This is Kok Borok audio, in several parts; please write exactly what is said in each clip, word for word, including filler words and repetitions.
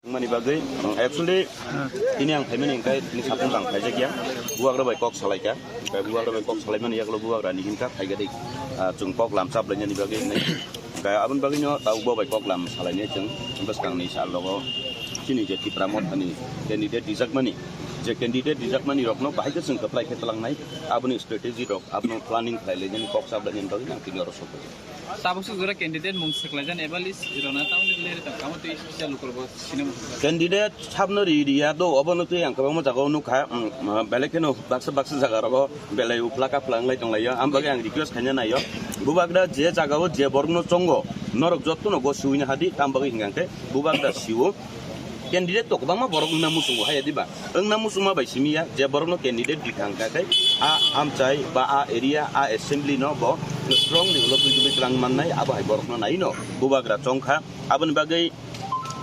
Mani bagwi, actually, tini ang phaimani hwnkhe tini satung ang phaijakya, bubagra bai kok salaikha, hwnkhe bubagra bai kok salaimani yagulo bubagra ni hinkha phaigadi, ah, chwng kok lam chaplainani bagwi hwnwi. Hwnkhe aboni bagwino tabuk bo bai kok lam salainai chwng bwskangni sal rogo chini je Tipra Mothani candidate rijakmani, je candidate rijakmani rokno bahai khe chwng kwplai khe twlangnai, aboni strategy rok, abono planning khlai lainani kok chaplainani bagwi ang tini oro sokphaikha. Tabuk swk jora candidate mung swk laijani eba list rwna tamoni leri tong kamo tei kisa lukurok bo sinimo. Candidate sabno ri riya do obono tei ang kwbangma jagao nukha, um, belai kheno baksa baksa jaga rogo belai uphla kaphla wnglai tonglaio. Ang bagwi ang request khaina naio, bubagra je jagao je borokno chongo norok jotono go suina hadi, tam bagwi hingkha khe bubagra siwo. Candidate to kwbangma borok wngna muchungo hai diba? Wngna muchungma bai simi ya, je borokno candidate di thang kha khe a amchai ba a area, a assembly no bo strongly ulo twi twi twlang mannai, abo hai borokno nai no bubagra chong kha. Aboni bagwi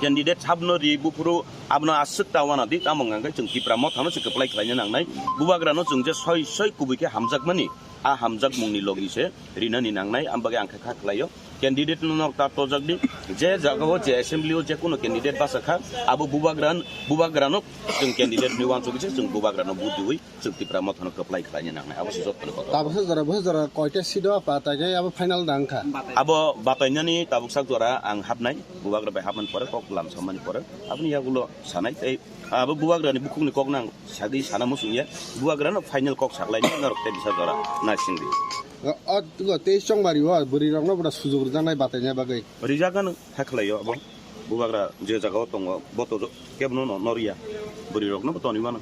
candidate sabno ri buphuru abono aswk ta wana di, tamo hwnkha khe chwng Tipra Mothano se kwplai khlaina nangnai. Bubagrano chwng je soi soi kubui khe hamjakmani, a hamjakmungni logi se rinani nangnai, ambagwi ang khe kha khlaio. Candidate no nok ta tojak di, je jaga o je assembly o je kuno candidate basa kha, abo bubagra, bubagra no chwng candidate ni wansugwi se chwng bubagra no vote diwi chwng Tipra Mothano kwplai khlaina nangnai, abo se joto ni kotor. Tabuk se jora, bo se jora koita seat o pa ta khe abo final dang kha. Abo batainani tabuk sak jora ang hapnai, bubagra bai hapmani pore kok lam sammani pore aboni yagulo sanai tei abo bubagra ni bukhuk ni kok nang sagwi sana muchung ya, bubagra no final kok saklai ni norok tei bisa jora naising di. O, o, o, teis chongmari o, bwrwi rok no bwrwi sujuk rwjaknai bataina bagwi. Rijak ano, hakhlai o abo. Bubagra je jaga o tongo, bo to kebo no, no, no riya. Bwrwi rok no bo toni mano.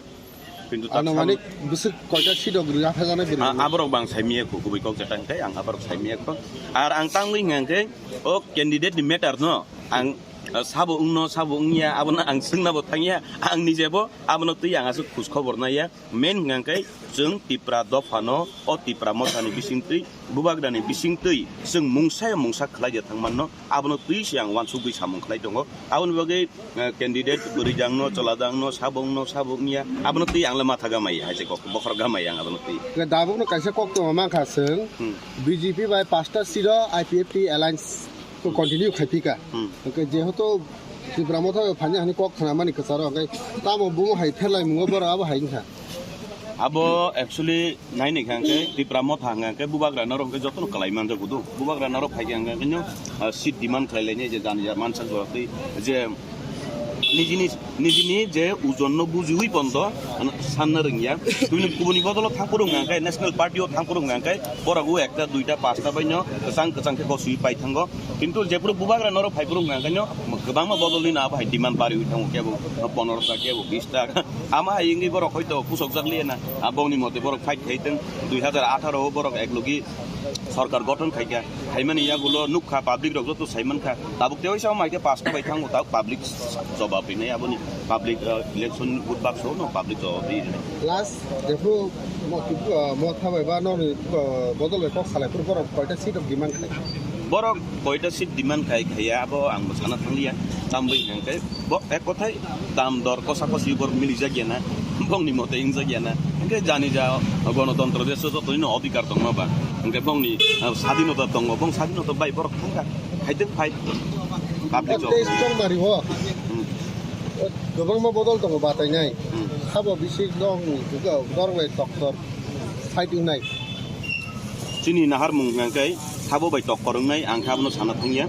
Kintu ta ano sam- mani bwswk koita seat rok rwjak phajaknai bwrwi rok no. A-, aborok bang saimiya ko, kubui kok jata hingkai, ang aborok saimiya ko. Ar ang tangwi hingkha hingkhe, o candidate ni matter no, ang, ah, sabo wngno, sabo wngya, abono ang swngna bo thangya, ang nije bo, abono twi ang aswk khus khobor naiya. Main hwnkha khe chwng Tipra dophano, o Tipra Mothani bisingtwi, bubagrani bisingtwi chwng mungsa ya mungsa khlai ya thang manno, abono twi se ang uansukgwi samung khlai tongo. Aboni bagwi, eh, candidate bwrwi dangno, chwla dangno, sabo wngno, sabo wngya, abono twi ang le matha gamai hai se kok bokhorok gamai ang abono twi. Hwnkhe dabukno kaisa kok tongma mankha chwng, Hmm. B J P bai pasta seat o I P F T alliance ko continue khai phi kha. Hmm. Hwnkhe jehetu Tipra Motha bai phaina hani kok khna mani kwcharo, hwnkhe tamo bumo hai pherlai mungo borok abo hai wngkha. Abo actually naini kha hwnkhe Tipra Motha hwnkhe bubagra norok hwnkhe jotono kwlai manjago do. Bubagra norok phai khe hwnkhe no, ah, seat demand khlai lainai je jani ja mansak borok tei je nijini, nijini je ujonno bujiwi pondo, ano, sanna rwngya. Kubuni, kubuni bodolo thangphuru hwnkha khe, National Party o thangphuru hwnkha khe, borok o ekta, duita, pasta bai no kwchang kwchang khe goswi pai thango. Kintu jephuru bubagra norok phaiphuru hwnkha khe no, kwbangma bodol ni no abo hai demand bariwi thango, kebo pondro ta, kebo bis ta. Ama hai wngwi borok hoito pusokjak liya na. Aboni mote borok fight khai tong, dui hazar atharo o borok eklogi sorkar gothon khaikha, khaimani yagulo nukha, public rok joto saimankha, tabuk tei waisa wngmai khe pasta bai thango, tabuk public jobab rinai aboni, public, uh, election vote bakso no public jobab rinai. Last jephru mo-, uh, Motha bai ba nokni, uh, bodol bai kok salai phuru borok koita seat rok demand khai? Borok koita seat demand khai khaiya abo ang bo sana thangliya, tambai hwnkhe bo ek kothai dam dor kosa kosi borok milijak ya na, bongni mote wngjak ya na. Hwnkhe jani ja gonotontro desh o jotoino odhikar tongma ba, hwnkhe bongni, ah, sadhinota tongo, bong sadhinota bai borok thangkha, khaitwk phai public job. Tei chongmari o. Hmm. Kwbangma bodol tongo batainai. Hmm. Sabo bisi nokni borok bai toktor fight wngnai. Chini naharmung hwnkhe sabo bai toktor wngnai, ang khe abono sana thangya.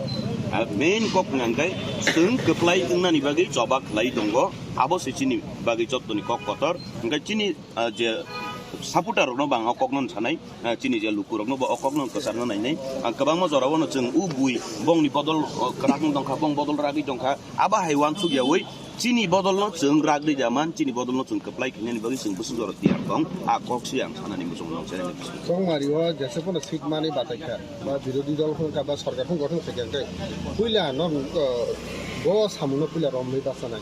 Ah, main kok hwnkhe chwng kwplai wngnani bagwi choba khlai tongo. Abo se chini bagwi jottoni kok kotor. Hwnkhe chini, ah, je supporter rokno bo ang o kokno sanai, ah, chini je lukurokno bo o kokno kwcharna nainai. Ang kwbangma jorao no chwng o bui bongni bodol, oh, kwrak wng tongkha, bong bodol ragwi tongkha. Abo hai uansuk yaui chini bodolno chwng ragwi jaman, chini bodolno chwng kwplai khainani bagwi chwng bwswk jorao tiyar tong. A kok se ang sanani muchung nong channel ni bising. Chongmari o jesa phano seat mani batai kha, ba birodhi dol phano kha, ba sorkar phano gothon khaikha, hwnkhe puila no, oh, bo samungno puila romwi bachanai.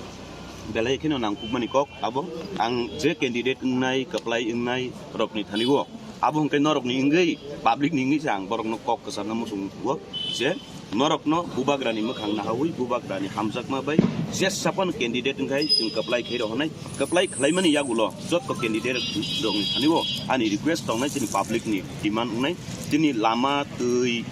Belai kheno nangkukmani kok abo, ang je candidate wngnai, kwplai wngnai rokni thani o, abo hwnkhe norokni wngwi, public ni wngwi se ang borokno kok kwcharna muchung o je norokno bubagrani mwkhang nahaui, bubagrani hamjakma bai jesa phano candidate wngkhai chwng kwplai khai rw hwnwi, kwplai khlaimani yagulo jotto candidate rokni thani o ani request tongnai, chini public ni demand wngnai, chini lama, twi,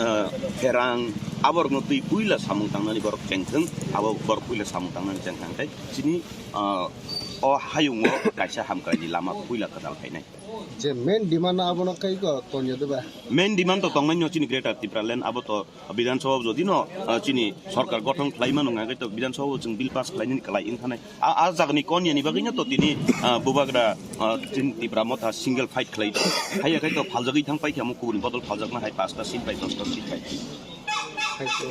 ah, pherang, Aborokno twi puila samung tangnani borok chengthwng, abo borok puila samung tangnani chengthang khe chini, ah, o hayungo kaisa hamkraini lama puila kwtal phainai. Je main demand abono kai ko tonyo diba? Main demand to tongmani no chini Greater Tipraland, abo to Bidhan Sabha jodi no, ah, chini sorkar gothon khlai mano hwnkhe to Bidhan Sabha chwng bill pass khlainani kwlai wngkha nai. A, a jagani konyani bagwi no to tini, ah, bubagra, ah, chini Tipra Motha single fight khlai to. Haiya khai to phaljagwi thang paikha mo kubuni bodol phaljakna hai pasta seat bai dosta seat bai. Hai to.